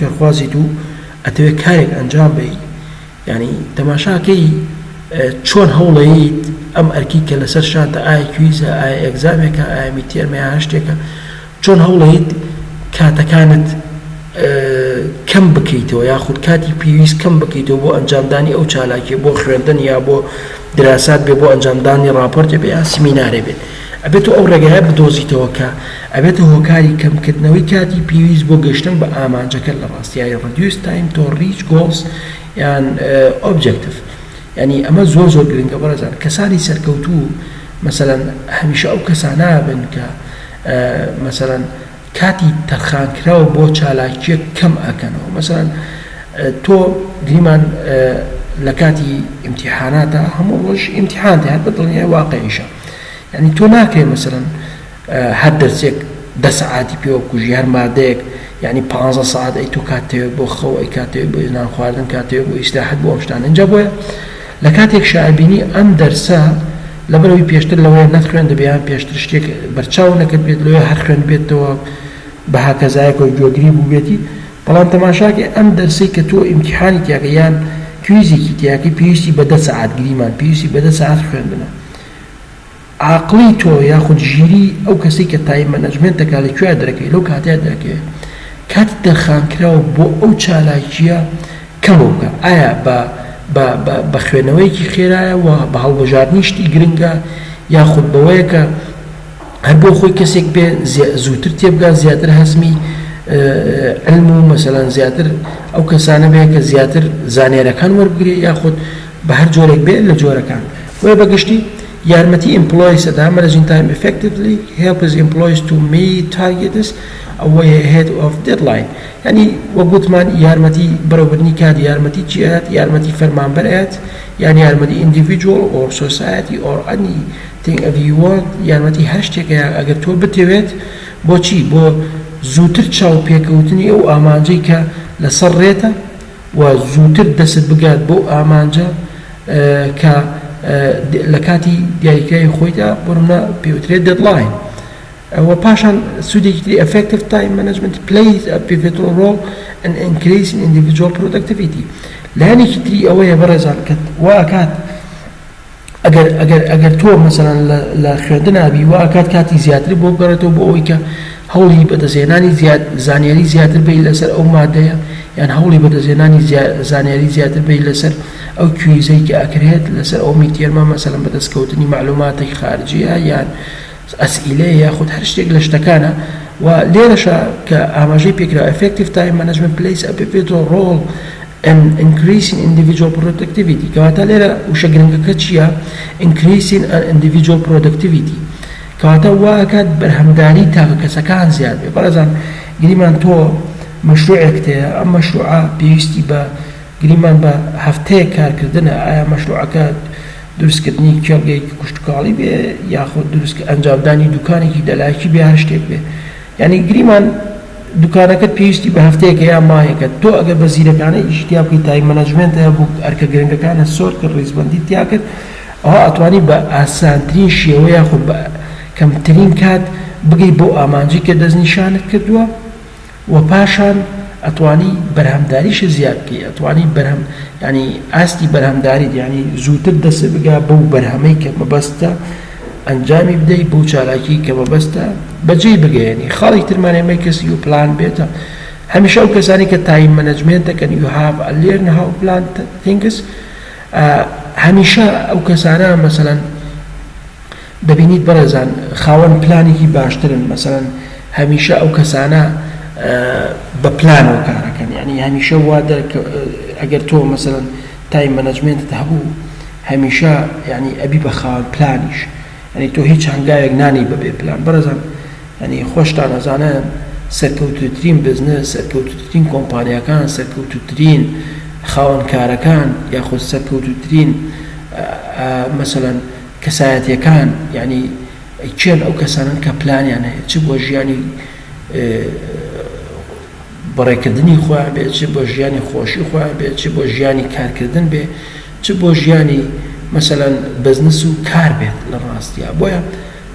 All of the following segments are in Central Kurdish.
فێرخوازیت و ئەتەوێت کارێک ئەنجام بەی یانی تەماشاکەی چۆن هەوڵەیت ئەم ئەرکی کە لەسەر شانتە ئایا quiz ە ئایا exam ێکە ئایا midterm ە یا هەر شتێکە چۆن هەوڵەیت کاتەکانت کەم بکەیتەوە یاخود کاتی پێویست کەم بکەیتەوە بۆ ئەنجامدانی ئەو چالاکیە بۆ خوێندن یا بۆ دراسات بێ بۆ ئەنجامدانی ڕاپۆرتێ بێ یان سیمینارێ بێت ئەبێت تۆ ئەو ڕێگایە بدۆزیتەوە کە ئەبێتە هۆکاری کەمکردنەوەی کاتی پێویست بۆ گەشتن بە ئامانجەکەت لە ڕاستیای Reduce time to reach goals یان Objective یانی ئەمە زۆر زۆر گرنگە بەڕێزان کەسانی سەرکەوتوو مەسەلەن هەمیشە ئەو کەسانە بن کە مەسەلەن کاتی تەرخانکراو بۆ چالاکیەک کەم ئەکەنەوە مەسەلەن تۆ گریمان لە کاتی ئیمتیحاناتە هەموو ڕۆژ ئیمتیحان هەر بە دڵنیای واقعیشە یعنی تۆ ناکرێ مەسەلەن هەر دەرسێک دە سەعاتی پێوە بکوژی هەر مادەیەک یعنی پ سەعات ئەی تۆ کاتەوێت بۆ خەو ئەی کاتەوێت بۆ نان خواردن کاتەوێت بۆ ئیسراحەت بۆ ئەم شتانە ئینجا بۆیە لە کاتێک شابینی ئەم دەرسە لەبەرەوەی پێشتر لەوەیە نەتخوێندبێ یان پێشتر شتێک بەرچاو نەکردبێت لەوێ هەر خوێندبێتەوە بە هاکەزایەکەوە گوێگری بووبێتی بەڵام تەماشاکەی ئەم دەرسەی کە تۆ ئیمتیحانی تیاکەی یان quiz ێکی تیاکەی پێویستی بە دە سەعات گریمان پێویستی بە دە سەعات خوێندنە عاقڵی تۆ یاخود ژیری ئەو کەسەی کە time management دەکات لە کوێ دەرەکەوێت لەو کاتەیا دەرەکەوێت کاتی تەرخانکراو بۆ ئەو چالاکییە کەمەو بکە ئایا بە بە بە بە خوێندنەوەیەکی خێرایە و بە هەڵبژاردنی شتی گرنگە یاخود بەوەیە کە هەر بۆ خۆی کەسێک بێ زووتر تێبگات زیاتر هەزمی علم و مەسەلەن زیاتر ئەو کەسانە بێ کە زیاتر زانیارەکان وەربگرێ یاخود بە هەر جۆرێک بێ لە جۆرەکان بۆیە بە گشتی یارمەتی employees ئەدا managing time effectively helps employees to meet targets way ahead of deadline یانی وەک وتمان یارمەتی بەڕێوەبردنی کات یارمەتی چی ئەیات یارمەتی فەرمانبەر ئەیات یان یارمەتی individual or society or anything if you want یارمەتی هەر شتێک ئەیا ئەگەر تۆ بتەوێت بۆچی بۆ زووتر چاو پێکەوتنی ئەو ئامانجەی کە لەسەر ڕێتە و زووتر دەست بگات بەو ئامانجە کە لە کاتی دیاریکراوی خۆیدا بۆ نمونە پێوترێت deadline و پاشان سوودێکی تری Effective time management plays a pivotal role in increasing individual productivity لایەنێکی تری ئەوەیە بەڕێزان کە وا ئەکات ئەگەر ئەگەر ئەگەر تۆ مەسەلەن لە لە خوێندنا بی وا ئەکات کاتی زیاتر بۆ بگەڕێتەوە بۆ ئەوەی کە هەوڵی بەدەستهێنانی زیاد زانیاری زیاتر بی لەسەر ئەو مادەیە یان هەوڵی بەدەستهێنانی زانیاری زیاتر بی لەسەر ئەو quiz ەی کە ئەکرێت لەسەر ئەو midterm ە مەسەلەن بەدەستکەوتنی مەعلوماتێک خارجیە یان ئەسئیلەیە یاخود هەر شتێک لە شتەکانە و لێرەشە کە ئاماژەی پێکرا Effective time management plays a pivotal role in increasing individual productivity کەواتە لێرە وشە گرنگەکە چییە increasing an individual productivity کەواتە وا ئەکات بەرهەمداری تاکە کەسەکان زیاد بێ بەڕێزان گریمان تۆ مەشروعێکت هەیە ئەم مەشروعە پێویستی بە گریمان بە هەفتەیەک کارکردنە ئایا مەشروعەکە دروستکردنی کێڵگەیەکی کشتوکاڵی بێ یاخود دروست ئەنجامدانی دوکانێکی دەلاکی بێ هەر شتێک بێ یعنی گریمان دوکانەکەت پێویستی بە هەفتەیەکە یا مانگێکە تۆ ئەگەر بە زیرەکانە ئیشی تیا بکەی time management هەبوو ئەرکە گرنگەکانت sort کرد ڕیزبەندیت تیا کرد ئەوە ئەتوانی بە ئاسانترین شێوە یاخود بە کەمترین کات بگەی بەو ئامانجەی کە دەستنیشانت کردووە وە پاشان ئەتوانی بەرهەمداریشت زیاد بکەی ئەتوانی بەرهەم یانی ئاستی بەرهەمداریت یانی زووتر دەست بگا بەو بەرهەمەی کە مەبەستە ئەنجامی بدەی بەو چالاکی کە مەبەستە بەجێی بگەیەنی خاڵی ترمان ئێمەی کەس you plan better هەمیشە ئەو کەسانی کە time management دەکەن you have learn how plan things هەمیشە ئەو کەسانە مەسەلەن دەبینیت بەڕێزان خاوەن پلانێکی باشترن مەسەلەن هەمیشە ئەو کەسانە بە پلانەوە کارەکەن یعنی هەمیشە وا ئەگەر تۆ مەسەلەن time management ت هەبوو هەمیشە یعنی ئەبی بە خاوەن پلانیش یعنی تۆ هیچ هەنگاوێک نانی بەبێ پلان بەڕێزان یعنی خۆشتان ئەزانن سەرکەوتوترین بزنس سەرکەوتوترین کۆمپانیاکان سەرکەوتوترین خاوەنکارەکان یاخود سەرکەوتوترین مەسەلەن کەسایەتیەکان یانی کێن ئەو کەسانەن کە پلانیان هەیە چ بۆ ژیانی بەڕێکردنی خۆیان بێت چ بۆ ژیانی خۆشی خۆیان بێت چ بۆ ژیانی کارکردن بێ چ بۆ ژیانی مەسەلەن بزنس و کار بێت لە ڕاستیا بۆیە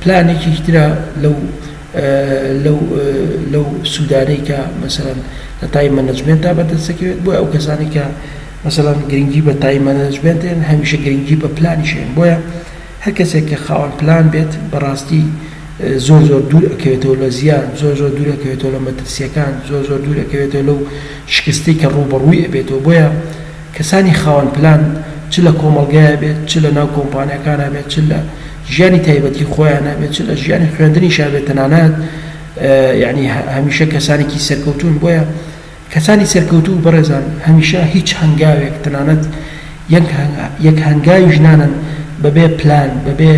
پلانێکی ترە لەو. لەو لەو سوودانەی کە مەسەلەن لە time management تا بەردەست دەکەوێت بۆیە ئەو کەسانی کە مەسەلەن گرنگی بە time management دێن هەمیشە گرنگی بە پلانیش هەیە بۆیە هەر کەسێک کە خاوەن پلان بێت بەڕاستی زۆر زۆر دوور ئەکەوێتەوە لە زیان زۆر زۆر دوور ئەکەوێتەوە لە مەترسیەکان زۆر زۆر دوور ئەکەوێتەوە لەو شکستەی کە ڕووبەڕووی ئەبێتەوە بۆیە کەسانی خاوەن پلان چ لە کۆمەڵگایە بێت چ لە ناو کۆمپانیاکانا بێت چ لە ژیانی تایبەتی خۆیانا بێت چ لە ژیانی خوێندنیشا بێت تەنانەت یعنی هەمیشە کەسانێکی سەرکەوتوون بۆیە کەسانی سەرکەوتوو بەڕێزان هەمیشە هیچ هەنگاوێک تەنانەت یەک هەنگاویش نانەن بەبێ پلان بەبێ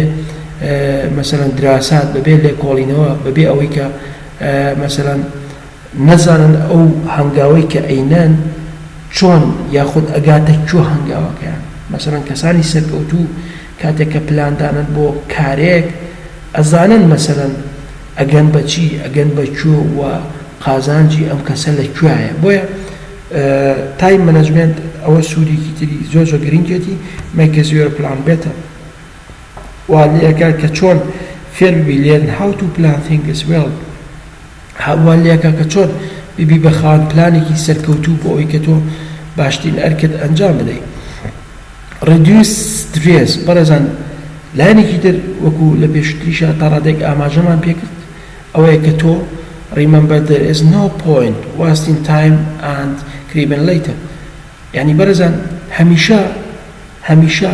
مەسەلەن دراسات بەبێ لێکۆڵینەوە بەبێ ئەوەی کە مەسەلەن نەزانن ئەو هەنگاوەی کە ئەینەن چۆن یاخود ئەگاتە کوێ هەنگاوەکەیان مەسەلەن کەسانی سەرکەوتوو کاتێک کە پلان دانەن بۆ کارێک ئەزانن مەسەلەن ئەگەن بە چی ئەگەن بە کوێ و قازانجی ئەم کەسە لە کوێیە بۆیە time management ئەوە سوودێکی تری زۆر زۆر گرنگێتی makes your plan better وا لێکا کە چۆن فێر ببی learn how to plan things well وا لێکا کە چۆن ببی بە خاوەن پلانێکی سەرکەوتوو بۆ ئەوەی کە تۆ باشترین ئەرکت ئەنجام بدەیت. Reduce stress، بەڕێزان لایەنێکی تر وەکو لە پێشووتریشا تا ڕادەیەک ئاماژەمان پێکرد ئەوەیە کە تۆ Remember there is no point wasting time and crying later یانی بەڕێزان هەمیشە هەمیشە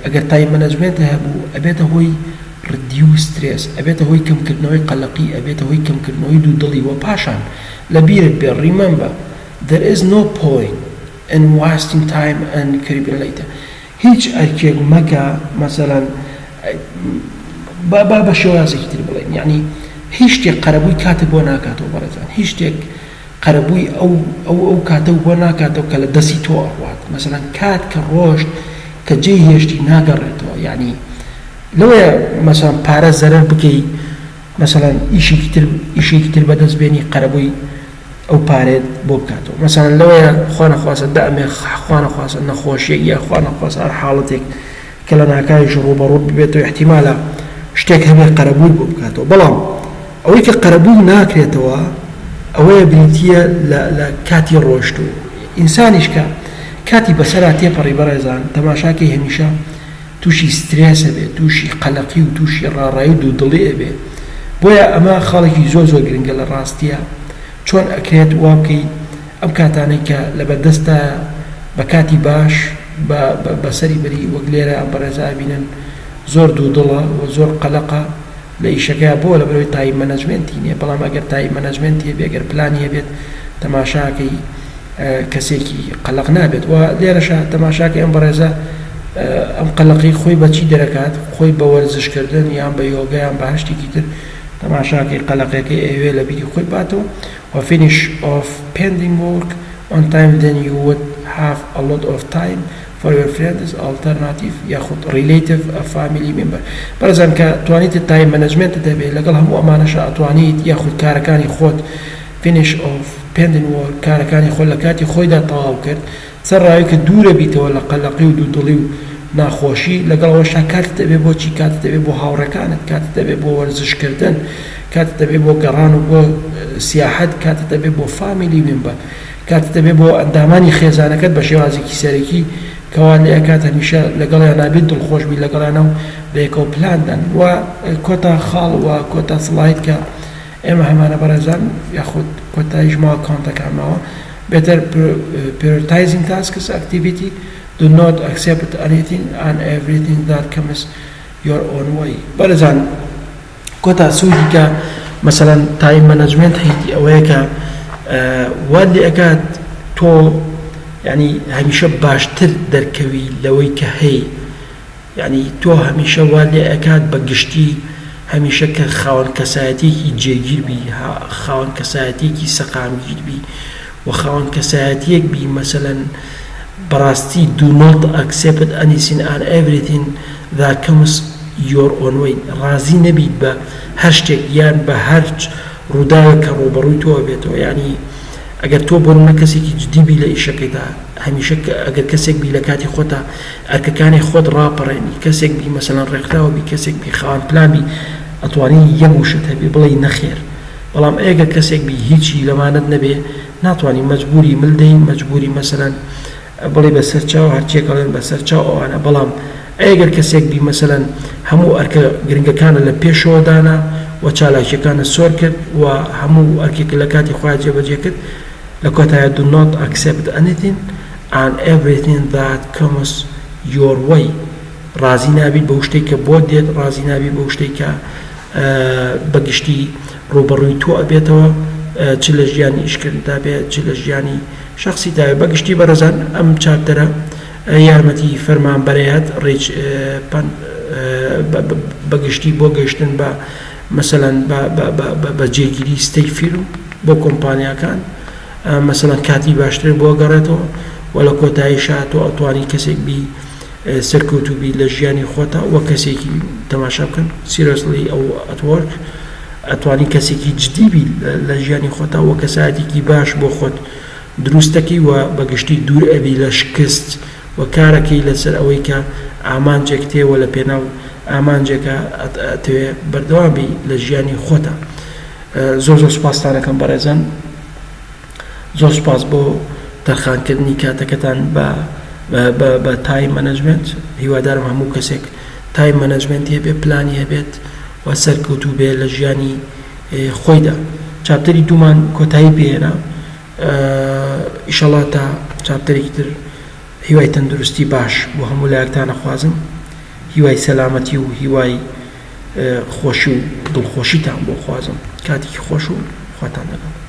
ئەگەر time management هەبوو ئەبێتە هۆی reduce stress ئەبێتە هۆی کەمکردنەوەی قەلەقی ئەبێتە هۆی کەمکردنەوەی دوودڵی وە پاشان لە بیرت بێ Remember there is no point in wasting time and crying later هیچ ئەرکێک مەکە مەسەلەن با با بە شێوازێکی تر بڵێین یعنی هیچ شتێک قەرەبووی کاتت بۆ ناکاتەوە بەڕێزان هیچ شتێک قەرەبووی ئەو ئەو ئەو کاتە بۆ ناکاتەوە کە لە دەستی تۆ ئەڕوات مەسەلەن کات کە ڕۆشت کە جێی هێشتی ناگەڕێتەوە یعنی لەوەیە مەسەلەن پارە زەرەر بکەی مەسەلەن ئیشێکی تر ئیشێکی تر بەدەست بێنی قەرەبووی ئەو پارەیەت بۆ بکاتەوە مەسەلەن لەوەیە خوا نەخواستە دەمێ خوا نەخواستە نەخۆشیەک یا خوا نەخواستە هەر حاڵەتێک کە لە ناکاویش ڕووبەڕووت ببێتەوە ئیحتیمالە شتێک هەبێ قەرەبووی بۆ بکاتەوە بەڵام ئەوەی کە قەرەبوو ناکرێتەوە ئەوەیە بریتییە لە لە کاتی ڕۆشتوو ئینسانیش کە کاتی بەسەرا تێپەڕی بەڕێزان تەماشاکەی هەمیشە تووشی سترێس ئەبێ تووشی قەلەقی و تووشی ڕاڕایی و دوودڵی ئەبێ بۆیە ئەمە خاڵێکی زۆر زۆر گرنگە لە ڕاستیە چۆن ئەکرێت وا بکەی ئەم کاتانەی کە لەبەردەستایە بە کاتی باش بە بەسەری بەری وەک لێرە ئەم بەڕێزە ئەبینن زۆر دوودڵە و زۆر قەلەقە لە ئیشەکەیا بۆ لەبەرئەوەی time management ی نیە بەڵام ئەگەر time management ی هەبێ گەر پلانی هەبێت تەماشاکەی کەسێکی قەلەق نابێت و لێرەشا تەماشاکەی ئەم بەڕێزە ئەم قەلەقی خۆی بەچی دەرەکات خۆی بە وەرزشکردن یان بە یۆگا یان بە هەر شتێکی تر تەماشاکەی قەلەقەکەی ئەیەوێ لە بیری خۆی باتەوە و finish off pending work on time then you would have a lot of time for your friends alternative یاخود relative a family member بەڕێزان کە توانیتت time management ت هەبێ لەگەڵ هەموو ئەمانەشا ئەتوانیت یاخود کارەکانی خۆت finish off pending work کارەکانی خۆت لە کاتی خۆیدا تەواو کرد سەرڕاوی کە دوورە بیتەوە لە قەلەقی و دوودڵی و ناخۆشی لەگەڵ ئەوەشا کاتت ئەبێ بۆ چی کاتت ئەبێ بۆ هاوڕێکانت کاتت ئەبێ بۆ وەرزش کردن کاتت ئەبێ بۆ گەڕان و بۆ سیاحەت کاتت ئەبێ بۆ family member کاتت ئەبێ بۆ ئەندامانی خێزانەکەت بە شێوازێکی سەرەکی کەوا لێ ئەکات هەمیشە لەگەڵیانا بیت دڵخۆش بی لەگەڵیانا و بەیەکەوە پلان دان و کۆتا خاڵ و کۆتا slide کە ئێمە هەمانە بەڕێزان یاخود کۆتاییش ماوە کاونتەکان ماوە Better prioritizing tasks activity do not accept anything and everything that comes your own way بەڕێزان کۆتا سوودی کە مەسەلەن time management هەیتی ئەوەیە کە وات لێ ئەکات تۆ یعنی هەمیشە باشتر دەرکەوی لەوەی کە هەی یعنی تۆ هەمیشە وات لێ ئەکات بە گشتی هەمیشە کە خاوەن کەسایەتیەکی جێگیر بی خاوەن کەسایەتیەکی سەقامگیر بی و خاوەن کەسایەتیەک بی مەسەلەن بەڕاستی do not accept anything and everything that comes your own way ڕازی نەبیت بە هەر شتێک یان بە هەر ڕووداوێک کە ڕووبەڕووی تۆ بێتەوە یانی ئەگەر تۆ بۆ نمونە کەسێکی جدی بی لە ئیشەکەیدا هەمیشە ئەگەر کەسێک بی لە کاتی خۆتا ئەرکەکانی خۆت ڕاپەڕێنی کەسێک بی مەسەلەن ڕێکخراو بی کەسێک بی خاوەن پلان بی. ئەتوانی یەک وشەت هەبێ بڵێی نەخێر بەڵام ئەگەر کەسێک بی هیچی لەمانەت نەبێ ناتوانی مەجبوری مل دەی مەجبوری مەسەلەن بڵێی بەسەر چاو هەرچیەک ئەڵێن بەسەر چاو ئەوانە بەڵام ئەگەر کەسێک بی مەسەلەن هەموو ئەرکە گرنگەکانە لە پێشەوە دانا و چالاکیەکانە سۆر کرد و هەموو ئەرکێک لە کاتی خۆیا جێبەجێ کرد لە کۆتایا do not accept anything and everything that comes your way ڕازی نابیت بەو شتەی کە بۆت دێت ڕازی نابی بەو شتەی کە بە گشتی ڕووبەڕووی تۆ ئەبێتەوە چ لە ژیانی ئیشکردندا بێت چ لە ژیانی شەخسی تا بێت. بە گشتی بەڕێزان ئەم chapter ە یارمەتی فەرمانبەرەیات ڕیچ بە گشتی بۆ گەیشتن بە مەسەلەن بە جێگیری stay firm بۆ کۆمپانیاکان مەسەلەن کاتی باشتر بۆ گەڕێتەوە و لە کۆتاییشا تۆ ئەتوانی کەسێک بی سەرکەوتوو بی لە ژیانی خۆتا وەک کەسێکی تەماشا بکەن seriously ئەو at work ئەتوانی کەسێکی جدی بی لە ژیانی خۆتا وە کەسایەتێکی باش بۆ خۆت دروستەکەی و بەگشتی دوور ئەبی لە شکست و کارەکەی لەسەر ئەوەی کە ئامانجێک تێ وە لە پێناو ئامانجێکە ئەتەوێ بەردەوام بی لە ژیانی خۆتا زۆر زۆر سوپاستانەکەم بەڕێزان. زۆر سوپاس بۆ تەرخانکردنی کاتەکەتان بە بە time management هیوادارم هەموو کەسێک time management ی هەبێت پلانی هەبێت و سەرکەوتوو بێ لە ژیانی خۆیدا chapter ی دوومان کۆتایی پێهێنا ئیشەڵا تا chapter ێکی تر هیوای تەندروستی باش بۆ هەموو لایەکتان ئەخوازم هیوای سەلامەتی و هیوای خۆشی و دڵخۆشیتان بۆ خوازم کاتێکی خۆش و خواتان لەگەڵ.